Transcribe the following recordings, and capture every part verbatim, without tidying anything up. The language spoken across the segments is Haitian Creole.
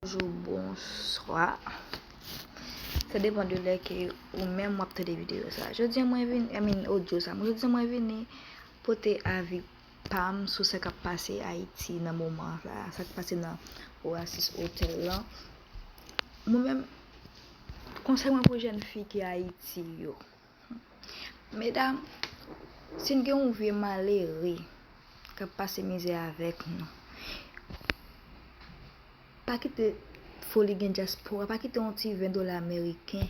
Bonjou, bonswa. Sa depann de lè ke ou menm w ap tande videyo sa. Jodi a mwen vin, I mean, odyo sa. Jodi a mwen vini pote avi pa m sou sa k ap pase Ayiti nan moman sa, sa k pase nan Oasis Hotel lan. Mwen menm, konsèy mwen pou jèn fi ki Ayiti yo. Medam, si n gen yon vye malere k ap pase mizè avèk nou, pa kite foli gen dyaspora, pa kite yon ti ven dola ameriken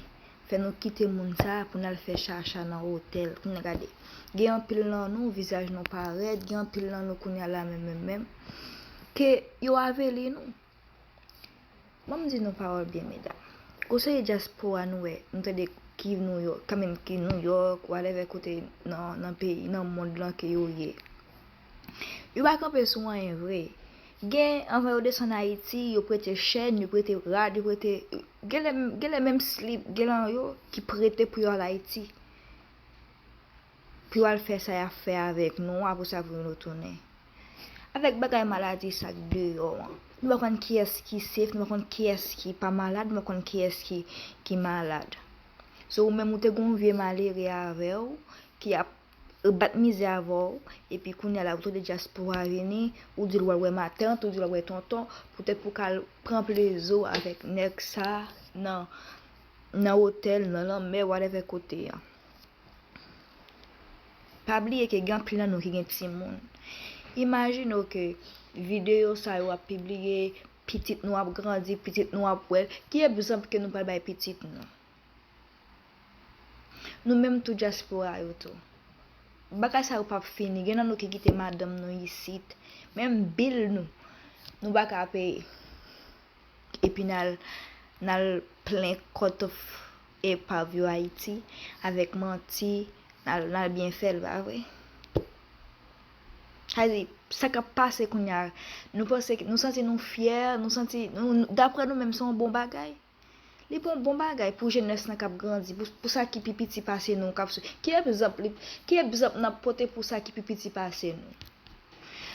fè nou kite moun sa a pou n al fè chacha nan otèl. Kounye a gade, gen anpil nan nou, vizaj nou parèt, gen anpil nan nou kounye a la menm, menm, menm, ke yo avili nou. Ban m di nou pawòl byen, medam. Gwo seri dyaspora nou wè, nou tande ki Nouyòk, kanmenm ki Nouyòk, whatever kote nan, nan peyi, nan mond lan ke yo ye. Yo pa kanpe sou anyen vre. Gen, anvan yo desann Ayiti, yo prete chèn, yo prete rad, yo prete, genlè, genlè menm slip, genlè yo ki prete pou yo al Ayiti. Pou yo al fè sa y ap fè avèk nou, apre sa pou yo retounen. Avèk bagay maladi sa k deyò an. Nou pa konn kiyès ki safe, nou pa konn kiyès ki pa malad, nou pa konn kiyès ki, ki malad. So, ou menm ou te gen yon vye malere avè w, ki ap bat mizè avè w, epi kounye a la, ou tande dyaspora vini, ou di l w al wè matant, ou di l w al wè tonton, poutèt pou w ka al pran plezo avèk nèg sa nan, nan otèl, nan lanmè, whatever kote a. Pa bliye ke gen anpil nan nou ki gen timoun. Imajine w ke videyo sa yo ap pibliye, pitit nou ap grandi, pitit nou ap wè l. Ki egzanp ke nou pral bay pitit nou? Nou menm tou dyaspora yo tou. Bagay sa yo p ap fini. Gen nan nou ki kite madanm nou isit. Menm bil nou, nou pa ka peye. Epi n al, n al plen kòt epav yo Ayiti avèk manti, n al, n al byen fè l, pa vre? Sa vle di, sa k ap pase kounye a, nou panse, nou santi nou fyè, nou santi, nou, nou, daprè nou menm, se yon bon bagay. Li pa yon bon bagay pou jenès lan k ap grandi, pou, pou sa ki pi piti pase nou, k ap sou, ki egzanp li, ki egzanp n ap pote pou sa ki pi piti pase nou?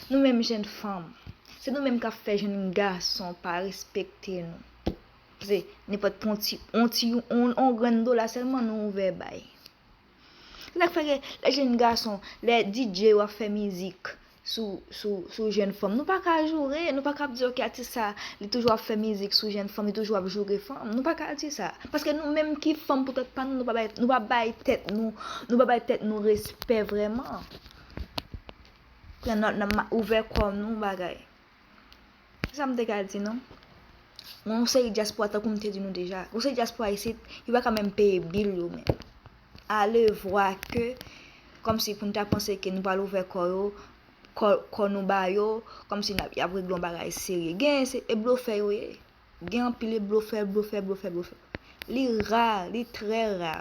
Nou menm jèn fanm, se nou menm k ap fè jèn gason pa respekte nou. Paske nenpòt yon ti, yon ti, yon, yon grenn dola sèlman nou ouvè bay. Se sa k fè ke lè jèn gason, lè D J yo ap fè mizik sou, sou, sou jèn fanm, nou pa ka joure, nou pa ka ap di, ok, atis sa, li toujou ap fè mizik sou jèn fanm, li toujou ap joure fanm. Nou pa ka di sa. Paske nou menm ki fanm pou tèt pa nou, nou pa bay, nou pa bay tèt nou, nou pa bay tèt nou respè vrèman. Kounye a n ap, n ap ouvè kò nou bagay. Se sa m te ka di nou. Gon seri dyaspora, tankou m te di nou deja, gon seri dyaspora isit, yo pa ka menm peye bil yo menm. Alevwa ke, kòmsi pou n ta panse ke nou pral ouvè kò yo, kò, kò nou ba yo, kòmsi n ap, y ap regle yon bagay serye. Gen, se, e blofè yo ye. Gen anpil e blofè, blofè, blofè, blofè. Li ra, li trè ra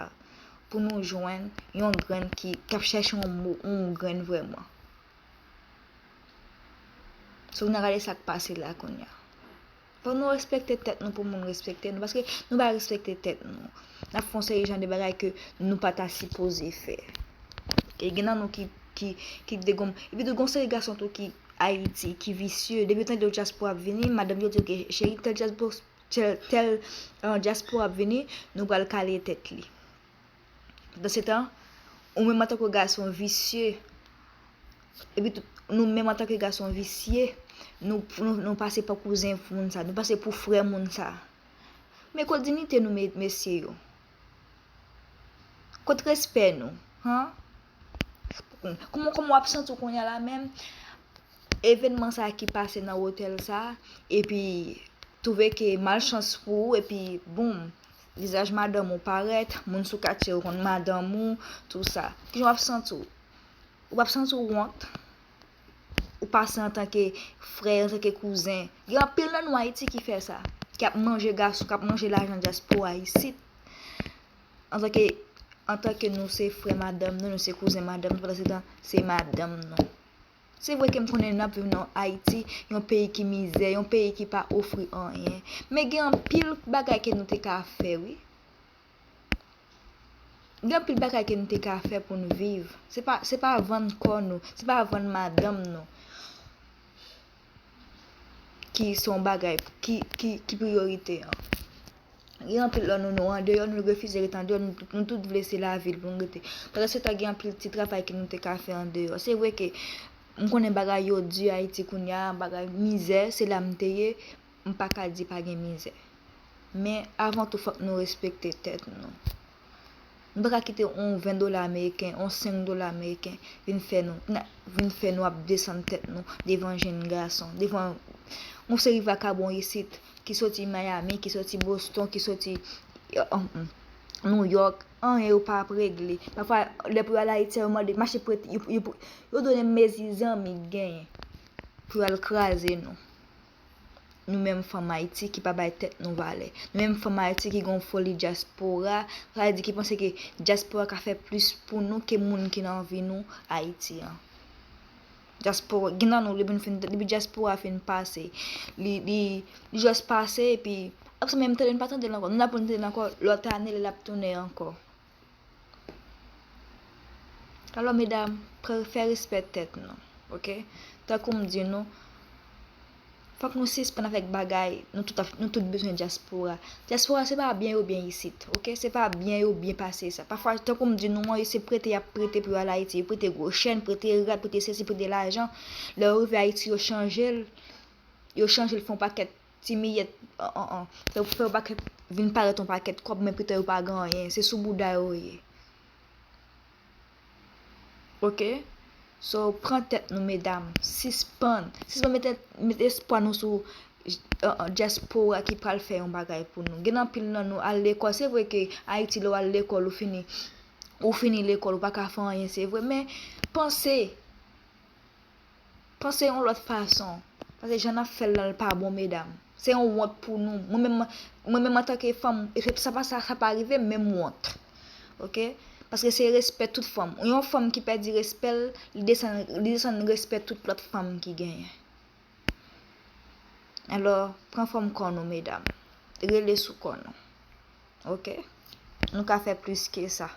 pou nou jwenn yon grenn ki, k ap chèche yon mo, yon grenn vrèman. So, n a gade sa k pase la kounye a. Fò nou respekte tèt nou pou moun respekte nou, paske nou pa respekte tèt nou. N ap fè yon seri jan de bagay ke nou pa ta sipoze fè. E gen nan nou ki, ki, ki degonm. Epi tou, gon seri gason tou ki Ayiti, ki visye. Depi yo tande yon dyaspora ap vini, madanm yo di, ok, cheri, tèl dyaspora, tèl, tèl, euh, dyaspora ap vini, nou pral kale tèt li. Pandan se tan, ou menm antanke gason visye, epi tou, nou menm antanke gason visye, nou, nou, nou pase pa kouzen moun sa, nou pase pou frè moun sa. Men kot diyite nou, me-, mesye yo? Kot respè nou? Han? Kòman, kòman w ap santi w kounye a la menm? Evènman sa ki pase nan otèl sa, epi twouve ke malchans pou ou, epi boum, vizaj madanm ou parèt, moun sou katye yo konn madanm ou, tou sa. Kijan w ap santi w? Ou p ap santi w wont? Ou pase antanke frè, antanke kouzen. Gen anpil nan nou Ayiti ki fè sa, k ap manje gason, k ap manje lajan dyaspora isit. Antanke, antanke nou se frè madanm nou, nou se kouzen madanm nou, pandan se tan, se madanm nou. Se vre ke m konnen n ap viv nan Ayiti, yon peyi ki mizè, yon peyi ki pa ofri anyen. Men gen anpil bagay ke nou te ka fè, wi. Gen anpil bagay ke nou te ka fè pou n viv. Se pa, se pa vann kò nou, se pa vann madanm nou. ki se yon bagay ki, ki, ki priyorite an. Gen anpil lò nou, nou andeyò, nou refize ret andeyò, nou, nou tout vle se lavil pou nou rete. Pandan se tan gen anpil ti travay ke nou te ka fè andeyò. Se vre ke m konnen bagay yo di Ayiti kounye a, bagay mizè, se la m te ye, m pa ka di pa gen mizè. Men avan tou fòk nou respekte tèt nou. Nou pa ka kite yon ven dola ameriken, yon senk dola ameriken vin fè nou, vin fè nou ap desann tèt nou devan jenn gason, devan yon seri vakabon isit ki soti Miami, ki soti Boston, ki soti New York, anyen yo pa ap regle. Pafwa, lè pou yo al Ayiti, yo mande mache prete, yo, yo, yo donnen mezi zanmi k genyen pou yo al kraze nou. Nou menm fanm Ayiti ki pa bay tèt nou valè. Nou menm fanm Ayiti ki gen yon foli dyaspora, sa vle di ki panse ke dyaspora ka fè plis pou nou ke moun ki nan vi nou Ayiti an. Dyaspora, gen nan nou, depi nou fin, depi dyaspora fin pase, li, li, li jis pase, epi apre sa menm tande n pa tande l ankò. Nou la pou n tande l ankò lòt ane, lè l ap tounen ankò. Alò, medam, fè respè tèt nou, oke? Tankou m di nou, fòk nou sispann avèk bagay, nou tout, nou tout bezwen dyaspora. Dyaspora se pa byen yo byen isit, oke? Se pa byen yo byen pase sa. Pafwa, tankou m di nou an, se prete y ap prete pou yo al Ayiti. Yo prete gwo chèn, prete rad, prete sesi, prete lajan. Lè yo rive Ayiti, yo chanje l. Yo chanje l fè yon pakèt ti miyèt, an, an, an. Fè, fè yon pakèt, vin parèt yon pakèt kòb, men pito yo pa gen anyen. Se sou bouda yo ye. Oke? So, pran tèt nou, medam. Sispann. Sispann mete, mete espwa nou sou, an, an, dyaspora ki pral fè yon bagay pou nou. Gen anpil nan nou al lekòl. Se vre ke Ayiti, lè w al lekòl, ou fini, ou fini lekòl, ou pa ka fè anyen, se vre. Men, panse. Panse yon lòt fason. Paske jan n ap fè l lan, l pa bon, medam. Se yon wont pou nou. Mwen menm, mwen menm antanke fanm, e se, sa pa, sa, sa pa rive m, men m wont. Oke? Paske se respè tout fanm. Yon fanm ki pèdi respè l, li desann, li desann respè tout lòt fanm ki genyen. Alò, pran fòm kò nou, medam. Rele sou kò nou. Oke? Nou ka fè plis ke sa.